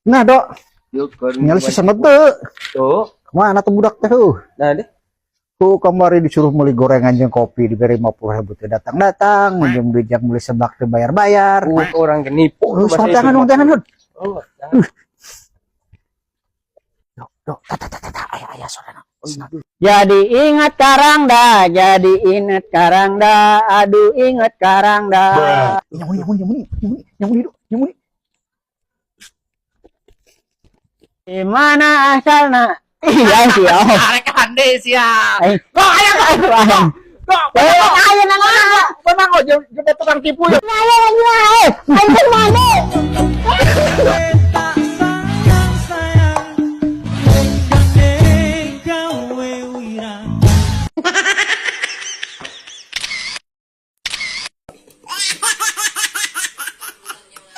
Nah, Dok, nyali sesenget teu. Tuh. Kemana tuh budak teh? Nah deh. Tuh kemarin disuruh beli gorengan jeung kopi, diberi 50.000 teh datang-datang, jeung beli, jeung beli seblak teh bayar-bayar. Orang kenipu. Oh, tangan dong, tangan dong. Oh, jangan. Dok, dok, ta ta ta ta, ta, aya aya sorana. Jadi ingat Karangda, jadi ingat Karangda, aduh, ingat Karangda. Nyamuni, nyamuni, nyamuni, nyamuni, nyamuni, Dok, nyamuni. Di mana asalna? Iya sih, oh. Arek hande sia. Eh, Kok aya kok. Aduh, ayo. Kok Eh, ayo nang menang oh jeung tukang tipu ya. Ayo, ayo, ayo, ayo mana?